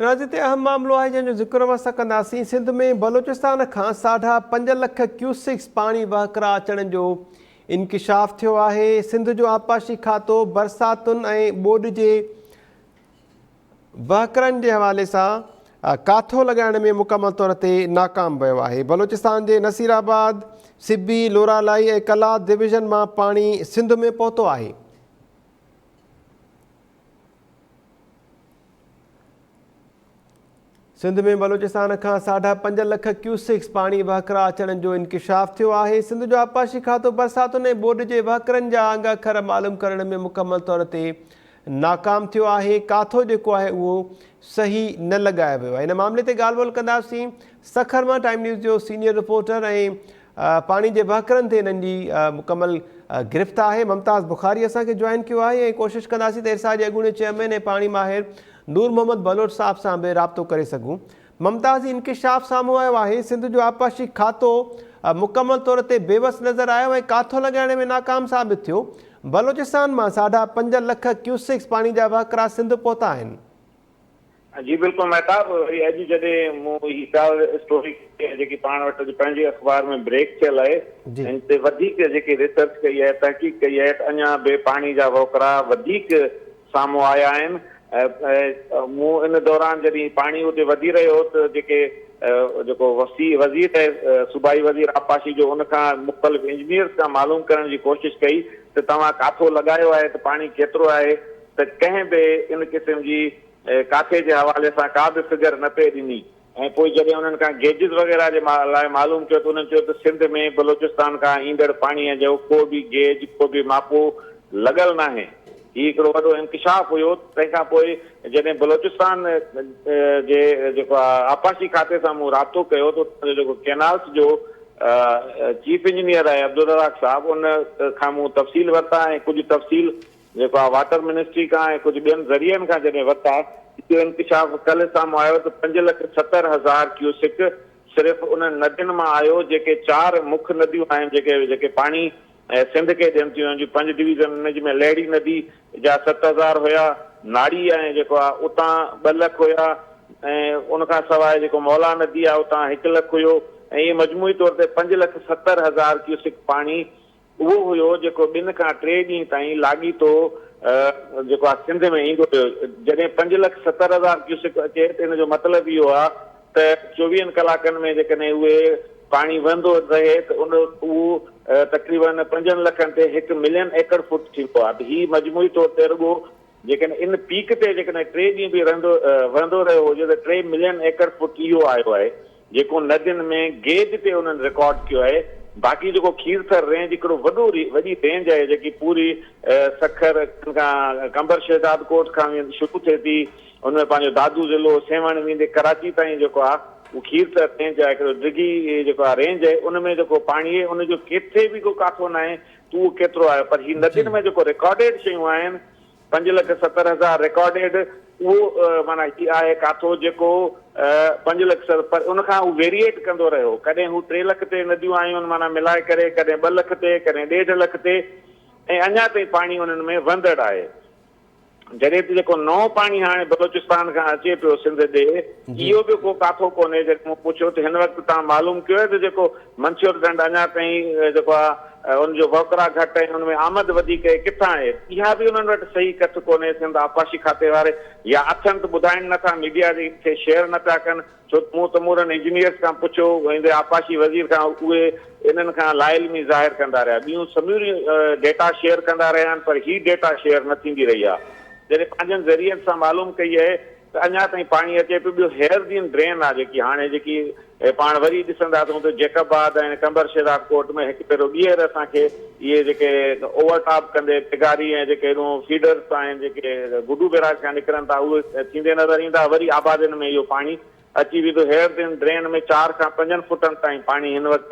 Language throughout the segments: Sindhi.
ناظرين هتي اهم معاملو آهي جنهن جو ذڪر اوهان سان ڪنداسين سنڌ ۾ بلوچستان کان ساڍا 5 لک ڪيوسڪس پاڻي وهڪرا اچڻ جو انڪشاف ٿيو آهي سنڌ جو آبپاشي کاتو برساتن ۽ ٻوڏ جي وهڪرن جي حوالي سان ڪاٿو لڳائڻ ۾ مڪمل طور تي ناڪام ويو آهي بلوچستان جي نصير آباد سبي لورالائي ۽ قلات ڊويزن مان پاڻي سنڌ ۾ پهتو آهي. سنڌ ۾ بلوچستان کان ساڍا 5 لک ڪيوسڪس پاڻي وهڪرا اچڻ جو انڪشاف ٿيو آهي. سنڌ جو آبپاشي کاتو برساتن ۽ ٻوڏ جي وهڪرن جا انگ اکر معلوم ڪرڻ ۾ مڪمل طور تي ناڪام ٿيو آهي. ڪاٿو جيڪو آهي اهو صحيح نه لڳايو ويو آهي. ان معاملي تي ڳالهه ٻولهه ڪنداسين سکر مان ٽائيم نيوز جو سينيئر رپورٽر ۽ پاڻي جي وهڪرن تي انهن جي مڪمل گرفت آهي. ممتاز بخاري اسان کي جوائن ڪيو آهي ۽ ڪوشش ڪنداسين ته ارسا جي اڳوڻي چيئرمين ۽ پاڻي ماهر نور محمد بلوچ صاحب سان به رابطو ڪري سگهون. ممتاز هي انڪشاف سامهون آيو آهي سنڌ جو آبپاشي کاتو مڪمل طور تي بيوس نظر آيو ۽ ڪاٿو لڳائڻ ۾ ناڪام ثابت ٿيو. بلوچستان مان ساڍا 5 لک ڪيوسڪس پاڻي جا وهڪرا سنڌ پهتا آهن. جي بلڪل مهتاب وري اڄ جڏهن مون هي ڳالهه اسٽوري ڪئي آهي جيڪي پاڻ وٽ اڄ پنهنجي اخبار ۾ بريڪ ٿيل آهي ان تي وڌيڪ جيڪي ريسرچ ڪئي آهي تحقيق ڪئي آهي ته اڃا به پاڻي جا وهڪرا وڌيڪ سامهون آيا آهن ۽ مون ان دوران جڏهن پاڻي اتي وڌي رهيو هو ته جيڪي جيڪو وزير آهي صوبائي وزير آبپاشي جو ان کان مختلف انجنيئرز کان معلوم ڪرڻ جي ڪوشش ڪئي ته توهان ڪاٿو لڳايو آهي ته پاڻي ڪيترو آهي ته ڪنهن به ان قسم جي ڪاٿي جي حوالي سان ڪا به فگر نه پئي ڏني ۽ پوء جڏهن انهن کان گيجز وغيره جي لاء معلوم ڪيو ته انهن چيو ته سنڌ ۾ بلوچستان کان ايندڙ پاڻيء جو ڪو به گيج ڪو به ماپو لڳل ناهي. هي هڪڙو وڏو انڪشاف هيو. تنهن کان پوء جڏهن بلوچستان جي جيڪو آبپاشي کاتي سان مون رابطو ڪيو ته اتان جو جيڪو ڪينالس جو چيف انجنيئر آهي عبدالرزاق صاحب ان کان مون تفصيل ورتا ۽ ڪجهه تفصيل جيڪو آ واٽر منسٽري کان ۽ ڪجهه ٻين ذريعن کان جڏهن ورتا اهو انڪشاف ڪلهه سامهون آيو ته 5,70,000 ڪيوسڪ صرف انهن ندين مان آيو جيڪي چار مک نديون آهن جيڪي جيڪي پاڻي سنڌ کي ڏين ٿيون جون پنج ڊويزن ان جي ۾ لهڙي ندي جا 7000 هيا ناڙي ۽ جيڪو آ اتان 2 لک هيا ۽ ان کان سواء جيڪو مولا ندي آ اتان 1 لک هيو ۽ اهي مجموعي طور تي 5,70,000 ڪيوسڪ پاڻي اهو هيو جيڪو ٻن کان ٽي ڏينهن تائين لاڳيتو جيڪو آهي سنڌ ۾ ايندو رهيو. جڏهن 5,70,000 ڪيوسڪ اچي ته ان جو مطلب اهو آهي ته چوويهن ڪلاڪن ۾ جيڪڏهن اهي پاڻي وهندو رهي ته ان اهو تقريبن پنجن لکن تي هڪ ملين ايڪڙ فوٽ ٿيندو آهي ته هي مجموعي طور تي رڳو جيڪڏهن ان پيڪ تي جيڪڏهن ٽي ڏينهن به رهندو وهندو رهيو هجي ته ٽي ملين ايڪڙ فوٽ اهو آيو آهي. جيڪو ندين ۾ گيج تي انهن رڪارڊ ڪيو آهي باقي جيڪو کيرٿر رينج هڪڙو وڏو وڏي رينج آهي جيڪي پوري سکر کان قمبر شهداد ڪوٽ کان ويندي شروع ٿئي ٿي ان ۾ پنهنجو دادو ضلعو سيوهڻ ويندي ڪراچي تائين جيڪو آهي اهو کيرٿر رينج آهي هڪڙو ڊگهي جيڪو آهي رينج آهي ان ۾ جيڪو پاڻي آهي ان جو ڪٿي به ڪو ڪاٿو ناهي ته اهو ڪيترو آيو پر هي ندين ۾ جيڪو رڪارڊيڊ شيون آهن 5,70,000 رڪارڊيڊ اهو معنيٰ هي آهي ڪاٿو جيڪو پنج لک سر پر ان کان هو ويريئيٽ ڪندو رهيو ڪڏهن هو 3 لک تي نديون آيون معنيٰ ملائي ڪري ڪڏهن 2 لک تي ڪڏهن ڏيڍ لک تي ۽ اڃا تائين پاڻي انهن ۾ وهندڙ آهي جڏهن ته جيڪو نئون پاڻي هاڻي بلوچستان کان اچي پيو سنڌ ڏي اهو به ڪو ڪاٿو ڪونهي جڏهن مون پڇيو ته هن وقت توهان معلوم ڪيو آهي ته جيڪو منڇور ڍنڍ اڃا تائين جيڪو آهي ان جو وهڪرا گهٽ ۽ ان ۾ آمد وڌيڪ اهي ڪٿان آهي؟ اها به انهن وٽ صحيح ڪٿ ڪونهي سنڌ آبپاشي کاتي واري يا اٿن ته ٻڌائين نه ٿا ميڊيا جي کي شيئر نه پيا ڪن ڇو ته مون تمورن انجنيئرز کان پڇيو ويندي آبپاشي وزير کان اهي انهن کان لاعلمي ظاهر ڪندا رهيا ٻيون سموريون ڊيٽا شيئر ڪندا رهيا آهن پر هي ڊيٽا شيئر نه ٿيندي رهي آهي جڏهن پنهنجن ذريعن سان معلوم ڪئي آهي ته اڃا تائين پاڻي اچي پيو ٻيو هيئردين ڊرين آ جيڪي هاڻي جيڪي پاڻ وري ڏسنداسون ته جيڪب آباد ۽ قمبر شهداد ڪوٽ ۾ هڪ ڀيرو ٻيهر اسان کي اهي جيڪي اوور ٽاپ ڪندي تگاري ۽ جيڪي هيڏون فيڊرز آهن جيڪي گڊو بيراج کان نڪرن ٿا اهي ٿيندي نظر ايندا وري آبادين ۾ اهو پاڻي اچي ويندو هيئردين ڊرين ۾ 4 کان 5 فوٽن تائين پاڻي هن وقت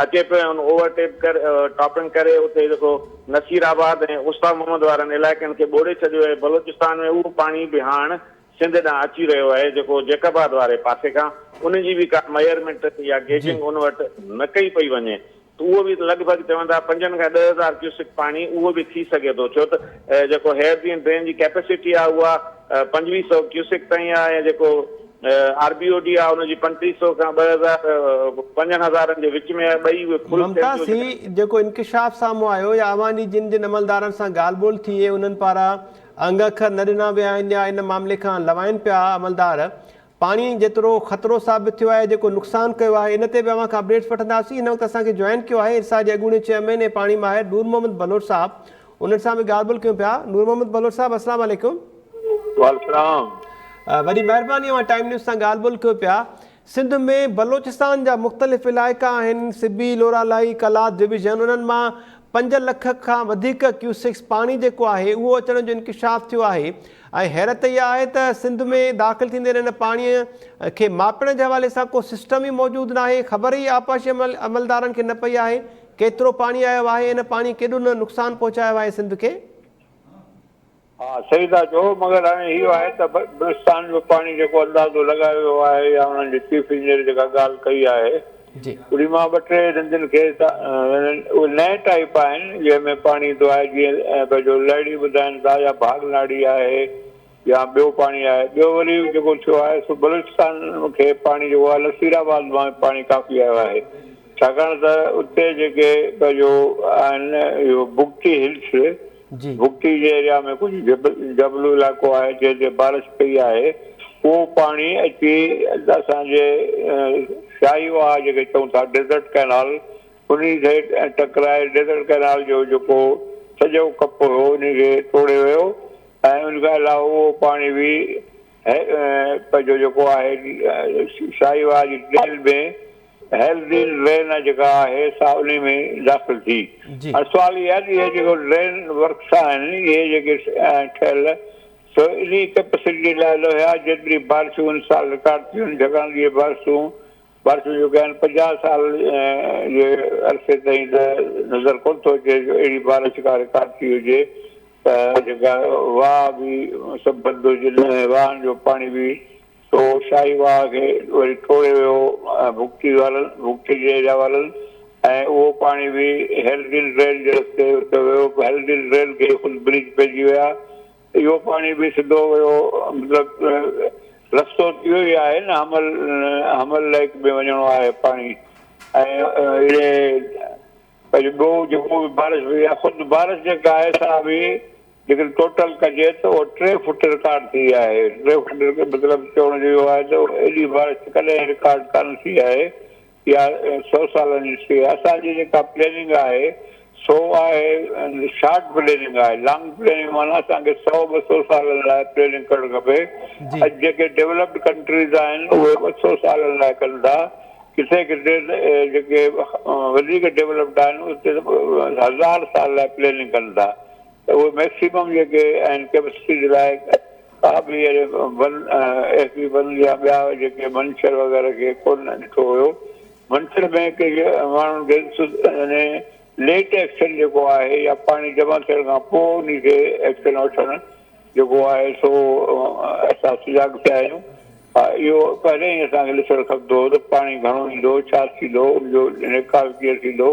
اچي پيو ۽ ان اوور ٽيپ ڪري ٽاپنگ ڪري اتي جيڪو نصير آباد ۽ اوستا محمد وارن علائقن کي ٻوڙي ڇڏيو آهي بلوچستان ۾ اهو پاڻي به هاڻ سنڌ ڏانهن اچي رهيو آهي جيڪو جيڪب آباد واري پاسي کان ان جي به ڪا ميئرمينٽ يا گيجنگ ان وٽ نه ڪئي پئي وڃي ته اهو به لڳ ڀڳ چون ٿا پنجن کان 10,000 ڪيوسڪ پاڻي اهو به ٿي سگهي ٿو ڇو ته جيڪو هيئردين ڊرين جي ڪيپيسٽي آهي اها 25 سئو ڪيوسڪ تائين آهي ۽ جيڪو آر بي او ڊي آهي ان جي 35 سئو کان 2000 پنجن هزارن جي وچ ۾ آهي ٻئي اهي فل ٿين ممتاز ٿيون. هي جيڪو انڪشاف سامهون آيو يا اوهان جي جن جن عملدارن سان ڳالهه ٻولهه ٿي انهن پاران انگ اکر نه ڏنا ويا آهن يا ان معاملي کان لوائن پيا عملدار پاڻي جيترو خطرو ثابت ٿيو آهي جيڪو نقصان ڪيو آهي ان تي به اوهان کان اپڊيٽس وٺنداسين هن وقت اسان کي جوائن ڪيو آهي ارسا جي اڳوڻي چيئرمين ۽ پاڻي ماهر نور محمد بلوچ صاحب انهن سان به ڳالهه ٻولهه ڪيون پيا نور محمد بلوچ صاحب السلام عليڪم. وعليڪم السلام. وڏي مهرباني اوهان ٽائيم نيوز سان ڳالهه ٻولهه ڪيو پيا سنڌ ۾ بلوچستان جا مختلف علائقا آهن، سبي، لورالائي، قلات ڊويزن انهن مان 5 لک کان وڌيڪ ڪيوسڪس پاڻي جيڪو آهي اهو اچڻ جو انڪشاف ٿيو آهي ۽ حيرت اها آهي ته سنڌ ۾ داخل ٿيندڙ ان پاڻي کي ماپڻ جي حوالي سان ڪو سسٽم ئي موجود ناهي، خبر ئي آبپاشي عملدارن کي نه پئي آهي ڪيترو پاڻي آيو آهي، ان پاڻي ڪيڏو نه نقصان پهچايو آهي سنڌ کي. ها صحيح ٿا چئو مگر هاڻي اهو آهي ته بلوچستان جو پاڻي جيڪو اندازو لڳايو ويو آهي يا انهن جي چيف انجنيئر جيڪا ڳالهه ڪئي آهي انهي مان ٻه ٽي ندين کي اهي نئين ٽائيپ آهن جنهن ۾ پاڻي ايندو آهي جيئن پنهنجو لهڙي ٻڌائين ٿا يا ڀاڳ ناڙي آهي يا ٻيو پاڻي آهي ٻيو وري جيڪو ٿيو آهي سو بلوچستان کي پاڻي جيڪو آهي نصير آباد مان پاڻي ڪافي آيو آهي ڇاڪاڻ ته اتي جيڪي پنهنجو آهن اهو بگٽي هلس بگٽي جي ايريا ۾ ڪجهه جبل جبلو علائقو آهي جنهن تي بارش پئي آهي اهو پاڻي اچي اسان جي شاهي واهه جيڪي چئون ٿا ڊيزرٽ ڪئنال انهي کي ٽڪرائي ڊيزرٽ ڪئنال جو جيڪو سڄو ڪپ هو انهي کي ٽوڙي ويو ۽ ان کان علاوه اهو پاڻي به پنهنجو جيڪو آهي شاهي واهه جي ٽريل ۾ هيلدين ڊرين جيڪا آهي سا انهي ۾ داخل ٿي. هاڻي سوال اهي آهي ته اهي جيڪو ڊرين ورڪس آهن اهي جيڪي ٺهيل سو انهي ڪيپسٽي لاء نه هيا جيتري بارشون ان سال رڪارڊ ٿيون آهن ڇاڪاڻ ته اهي بارشون بارشون جيڪي آهن 50 سال جي عرصي تائين ته نظر ڪونه ٿو اچي جو اهڙي بارش ڪا رڪارڊ ٿي هجي ته جيڪا واهه به سڀ بند هجن ۽ واهن جو پاڻي به سو شاهي واهه کي وري ٽوڙي ويو بگٽي وارن، بگٽي جي ايريا وارن ۽ اهو پاڻي به هيلڊين ڊرين جي رستي اتي ويو، هيلڊين ڊرين کي خود بريچ پئجي ويا، اهو پاڻي به سڌو ويو مطلب رستو ته اهو ئي آهي نه حمل حمل ليڪ ۾ وڃڻو آهي پاڻي ۽ اهي پنهنجو ٻيو جيڪو به بارش پئي آهي خود بارش جيڪا آهي سا به جيڪڏهن ٽوٽل ڪجي ته اهو ٽي فوٽ رڪارڊ ٿي آهي. ٽي فوٽ مطلب چوڻ جو اهو آهي ته ايڏي بارش ڪڏهن رڪارڊ ڪانه ٿي آهي اها سئو سالن جي هسٽري آهي. اسان جي جيڪا پليننگ آهي سو آهي شارٽ پليننگ آهي لانگ پليننگ معنيٰ اسان کي سئو 200 سالن لاء پليننگ ڪرڻ کپي. اڄ جيڪي ڊولپڊ ڪنٽريز آهن اهي 200 سالن لاء ڪن ٿا. ڪٿي ڪٿي ته جيڪي وڌيڪ ڊولپڊ آهن اتي ته هزار سال لاء پليننگ ڪن ٿا. ته اهي ميڪسيمم جيڪي آهن ڪيپسٽي جي لاء ڪا به اهڙي بند ايف بي بند يا ٻيا جيڪي منڇر وغيره کي ڪونه ڏٺو ويو. منڇر ۾ ڪي ماڻهن کي يعني ليٽ ايڪشن جيڪو آهي يا پاڻي جمع ٿيڻ کان پوء انهي کي ايڪشن وٺڻ جيڪو آهي سو اسان سجاڳ ٿيا آهيون. ها اهو پهرين ئي اسان کي ڏسڻ کپندو هو ته پاڻي گهڻو ايندو ڇا ٿيندو ان جو نيڪال ڪيئن ٿيندو.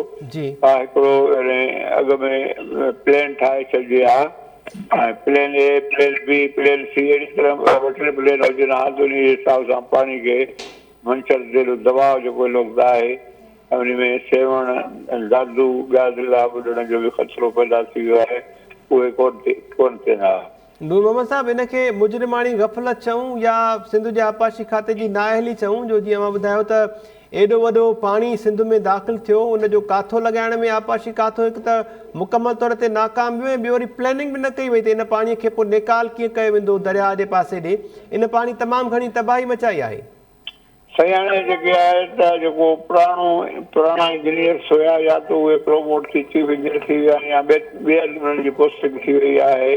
ها هڪڙو يعني اڳ ۾ پلين ٺاهي ڇڏجي ها ۽ plan A plan B plan C اهڙي طرح ٻه ٽي پلين هجن ها ته انهي جي حساب سان پاڻي کي منڇر جيڏو دٻاء جيڪو هن وقت آهي ۽ انهي ۾ سيوهڻ ۽ دادو ٻيا ضلعا ٻڏڻ جو به خطرو پيدا ٿي ويو آهي اهي ڪونه ٿين ها. نور محمد صاحب ان کي مجرماڻي غفلت چئون يا سنڌ جي آبپاشي کاتي جي نااهلي چئون جو جيئن اوهان ٻڌايو ته ايڏو وڏو پاڻي سنڌ ۾ داخل ٿيو ان جو ڪاٿو لڳائڻ ۾ آبپاشي کاتو هڪ ته مڪمل طور تي ناڪام ويو ۽ ٻيو وري پلاننگ به نه ڪئي وئي ته ان پاڻي کي پوء نيڪال ڪيئن ڪيو ويندو درياهه جي پاسي ڏي ان پاڻي تمام گهڻي تباهي مچائي آهي. سائين هاڻي جيڪي آهي ته جيڪو پراڻو پراڻا انجنيئرس هيا يا ته اهي پروموٽ ٿي چيف انجنيئر ٿي ويا آهن يا ٻئي ٻئي هنڌ انهن جي پوسٽنگ ٿي وئي آهي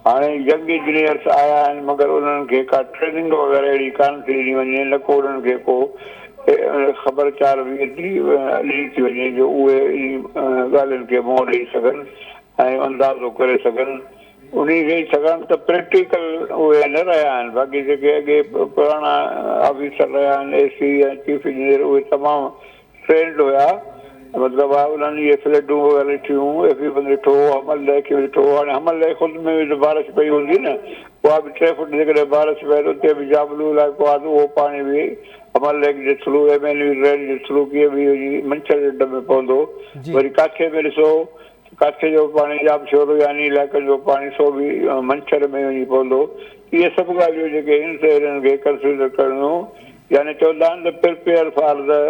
هاڻي ينگ انجنيئرس آيا آهن مگر انهن کي ڪا ٽريننگ وغيره اهڙي ڪانه ٿي ڏني وڃي نه ڪو انهن کي ڪو خبر چار به ايتري ڏني ٿي وڃي جو اهي انهي ڳالهين کي منهن ڏئي سگهن ۽ اندازو ڪري سگهن انهي کي ڇاڪاڻ ته پريڪٽيڪل اهي نه رهيا آهن باقي جيڪي اڳي پراڻا آفيسر رهيا آهن اي سي ۽ چيف انجنيئر اهي تمام ٽرينڊ هيا مطلب آهي انهن اهي فلڊون وغيره ڏٺيون ايف اي بند ڏٺو حمل ليڪ به ڏٺو هاڻي حمل ليڪ خود ۾ به ته بارش پئي هوندي نه. اها به ٽي فوٽ جيڪڏهن بارش پئي ته اتي به جابلو علائقو آهي ته اهو پاڻي به حمل ليڪ جي through M N V drain جي ٿرو ڪيئن به وڃي منڇر ڍنڍ ۾ پوندو. وري ڪاڇي ۾ ڏسو ته ڪاڇي جو پاڻي ڄامشورو يا انهي علائقن جو پاڻي سو به منڇر ۾ وڃي پوندو. اهي سڀ ڳالهيون جيڪي آهن سي هنن کي ڪنسيڊر ڪرڻيون يعني چوندا آهن ته prepare for the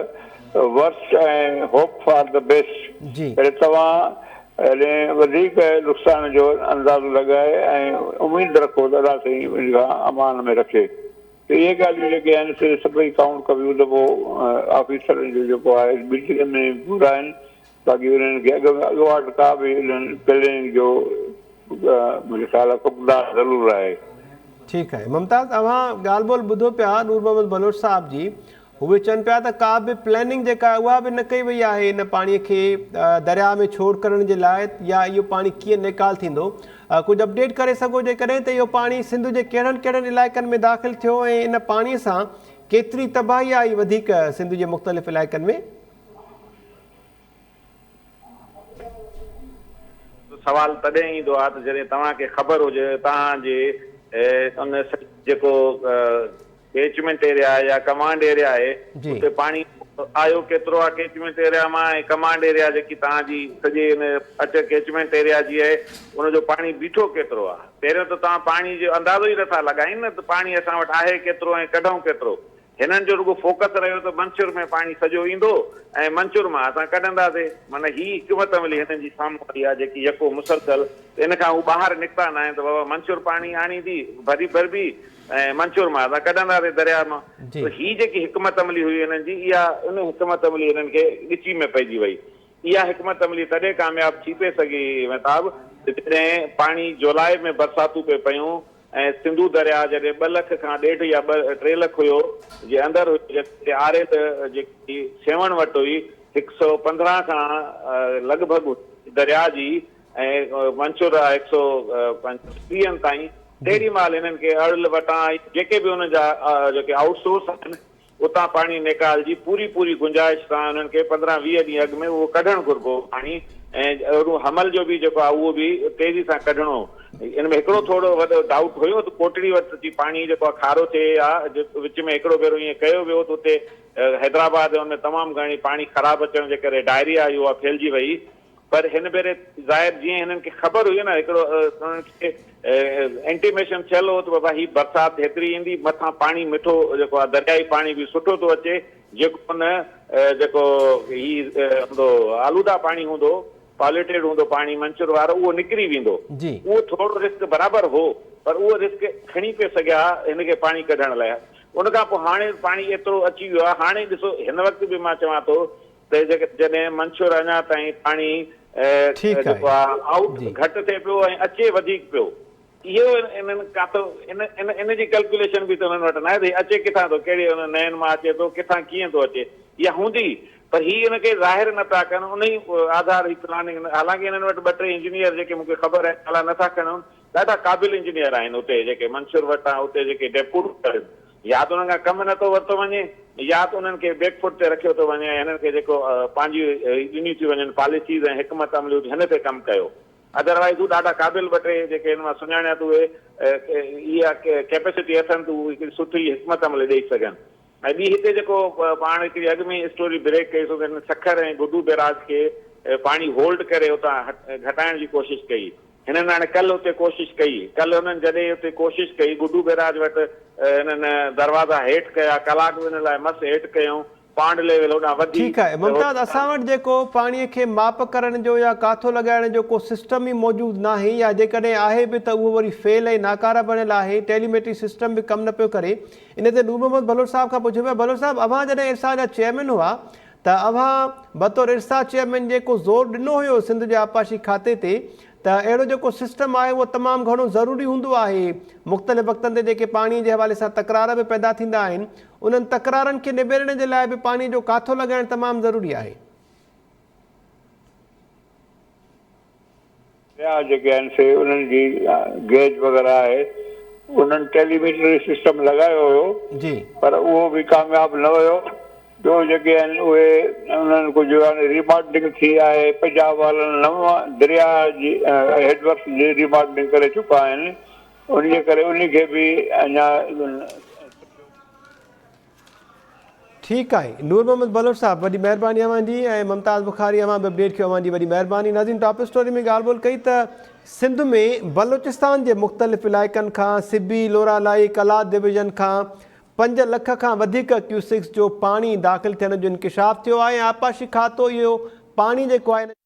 worst ۽ hope for the best يعني توهان يعني وڌيڪ نقصان جو اندازو لڳائي ۽ اميد رکو ته الله سائين ان کان امان ۾ رکي ته اهي ڳالهيون جيڪي آهن سي سڀئي ڪائونٽ ڪبيون ته پوء آفيسرن جو جيڪو آهي ميٽنگ ۾ گهرائن باقي انهن کي اڳ ۾ اڳواٽ ڪا به انهن پليننگ جو منهنجي خيال ۾ فقدان ضرور آهي. ٺيڪ آهي ممتاز اوهان ڳالهه ٻولهه ٻڌو پيا نور محمد بلوچ صاحب جي هو چون پيا ته ڪا به پلاننگ جيڪا آهي اها به نه ڪئي وئي آهي ان پاڻي کي درياء ۾ ڇوڙ ڪرڻ جي لاء يا اهو پاڻي ڪيئن نيڪال ٿيندو ڪجهه اپڊيٽ ڪري سگهو جيڪڏهن ته اهو پاڻي سنڌ جي ڪهڙن ڪهڙن علائقن ۾ داخل ٿيو ۽ ان پاڻي سان ڪيتري تباهي آئي وڌيڪ سنڌ جي مختلف علائقن ۾. سوال تڏهن ايندو آهي ته جڏهن توهان کي خبر هجي ته توهان جي ان جيڪو ڪيچمينٽ ايريا آهي يا ڪمانڊ ايريا آهي اتي پاڻي آيو ڪيترو آهي ڪيچمينٽ ايريا مان ۽ ڪمانڊ ايريا جيڪي توهان جي سڄي ان اچ ڪيچمينٽ ايريا جي آهي ان جو پاڻي بيٺو ڪيترو آهي پهريون ته توهان پاڻي جو اندازو ئي نٿا لڳائين نه ته پاڻي اسان وٽ آهي ڪيترو ۽ ڪڍون ڪيترو هنن جو رڳو فوڪس رهيو ته منڇر ۾ پاڻي سڄو ايندو ۽ منڇر مان اسان ڪڍنداسي. معنيٰ هي حڪمت عملي هنن جي سامهون آئي آهي جيڪي يڪو مسلسل ته ان کان هو ٻاهر نڪتا ناهن ته بابا منڇر پاڻي آڻيندي ڀري ڀربي ۽ منڇر مان اسان ڪڍنداسي درياء مان. ته هي جيڪي حڪمت عملي هئي هنن جي اها ان حڪمت عملي هنن کي ڳچي ۾ پئجي وئي. اها حڪمت عملي تڏهن ڪامياب ٿي پئي سگهي مهتاب ته جڏهن پاڻي جولاء ۾ برساتون پئي پيون ۽ سنڌو درياء جڏهن ٻه لک کان ڏيڍ يا ٻه ٽي لک هيو جي اندر هئي جڏهن آريل جيڪي سيوهڻ وٽ هئي هڪ سئو 15 کان لڳ ڀڳ هئي درياء جي ۽ منڇر هڪ سئو ٽيهن تائين تهڙي مهل هنن کي اڙل وٽان جيڪي به انهن جا جيڪي آئوٽ سورس آهن اتان پاڻي نيڪال جي پوري پوري گنجائش سان انهن کي 15 20 ڏينهن اڳ ۾ اهو ڪڍڻ گهربو هو پاڻي ۽ اهڙو حمل جو به جيڪو آهي اهو به تيزي سان ڪڍڻو هو. ان ۾ هڪڙو ٿورو وڏو ڊائوٽ هيو ته ڪوٽڙي وٽ اچي پاڻي جيڪو آهي کارو ٿئي ها وچ ۾ هڪڙو ڀيرو ائين ڪيو ويو ته اتي حيدرآباد ان ۾ تمام گهڻي پاڻي خراب اچڻ جي ڪري ڊائريا اها ڦهلجي وئي پر هن ڀيري ظاهر جيئن هنن کي خبر هئي نه هڪڙو انهن کي انٽيميشن ٿيل هو ته بابا هي برسات هيتري ايندي مٿان پاڻي مٺو جيڪو آهي دريائي پاڻي به سٺو ٿو اچي جيڪو نه جيڪو هي هوندو آلوده پاڻي هوندو پاليوٽيڊ هوندو پاڻي منڇر وارو اهو نڪري ويندو اهو ٿورو رسڪ برابر هو پر اهو رسڪ کڻي پئي سگهيا هن کي پاڻي ڪڍڻ لاء ان کان پوء هاڻي پاڻي ايترو اچي ويو آهي هاڻي ڏسو هن وقت به مان چوان ٿو ته جڏهن منڇر اڃا تائين پاڻي جيڪو آهي آئوٽ گهٽ ٿئي پيو ۽ اچي وڌيڪ پيو اهو انهن ڪاٿو ان ان ان جي ڪلڪيوليشن به ته انهن وٽ ناهي ته هي اچي ڪٿان ٿو ڪهڙي ان نئن مان اچي ٿو ڪٿان ڪيئن ٿو اچي اها هوندي پر هي ان کي ظاهر نه پيا ڪن انهي آڌار هي پلاننگ حالانڪه انهن وٽ ٻه ٽي انجنيئر جيڪي مون کي خبر آهي نالا نٿا کڻون ڏاڍا قابل انجنيئر آهن اتي جيڪي منڇر وٽ اتي جيڪي ڊيپوٽ آهن يا ته انهن کان ڪم نه ٿو ورتو وڃي يا ته انهن کي بيڪ فوٽ تي رکيو ٿو وڃي ۽ هنن کي جيڪو پنهنجي ڏنيون ٿيون وڃن پاليسيز ۽ حڪمت عمليون ته هن تي ڪم ڪيو ادروائيز هو ڏاڍا قابل ٻه ٽي جيڪي هن مان سڃاڻيان ته اهي اها ڪيپيسٽي اٿن ته هو هڪڙي سٺي حڪمت عملي ڏئي سگهن ۽ ٻي هتي جيڪو پاڻ هڪڙي اڳ ۾ اسٽوري بريڪ ڪئي سو ته هن سکر ۽ گڊو بيراج کي پاڻي هولڊ ڪري اتان گهٽائڻ جي ڪوشش ڪئي هنن هاڻي ڪلهه اتي ڪوشش ڪئي. ڪلهه هنن جڏهن اتي ڪوشش ڪئي، گڊو بئراج وٽ هنن دروازا هيٺ ڪيا، ڪلاڪ ٻن لاء مس هيٺ ڪيائون، پانڊ ليول هوڏانهن وڌي ٺيڪ آهي ممتاز اسان وٽ جيڪو پاڻي کي ماپ ڪرڻ جو يا ڪاٿو لڳائڻ جو ڪو سسٽم ئي موجود ناهي يا جيڪڏهن آهي به ته اهو وري فيل ۽ ناڪاره بڻيل آهي ٽيليميٽري سسٽم به ڪم نه پيو ڪري ان تي نور محمد بلوچ صاحب کان پڇيو پيا بلوچ صاحب اوهان جڏهن ارسا جا چيئرمين هئا ته اوهان بطور ارسا چيئرمين جيڪو زور ڏنو هيو سنڌ جي آبپاشي کاتي تي ته اهڙو جيڪو سسٽم آهي اهو تمام گهڻو ضروري هوندو آهي مختلف وقتن تي جيڪي پاڻي جي حوالي سان تڪرار به پيدا ٿيندا آهن انهن تڪرارن کي نبيرڻ جي لاء به پاڻي جو ڪاٿو لڳائڻ تمام ضروري آهي. ٻيا جيڪي آهن سي انهن جي گيج وغيره آهي انهن ٽيلي ميٽري سسٽم لڳايو هيو پر اهو به ڪامياب نه ويو ٻيو جيڪي آهن اهي انهن ڪجهه هاڻي ريماڊلنگ ٿي آهي پنجاب وارن نو درياء جي هيڊ ورڪس جي ريماڊلنگ ڪري چڪا آهن. ان جي ڪري ان کي به اڃا ٺيڪ آهي نور محمد بلوچ صاحب وڏي مهرباني اوهان جي ۽ ممتاز بخاري اوهان به اپڊيٽ ڪيو اوهان جي وڏي مهرباني ناظرين ٽاپ اسٽوري ۾ ڳالهه ٻولهه ڪئي ته سنڌ ۾ بلوچستان جي مختلف علائقن کان سبي لورالائي قلات ڊويزن کان 5 لک کان وڌيڪ ڪيوسڪس جو پاڻي داخل ٿيڻ جو انڪشاف ٿيو آهي ۽ آبپاشي کاتو اهو پاڻي جيڪو آهي.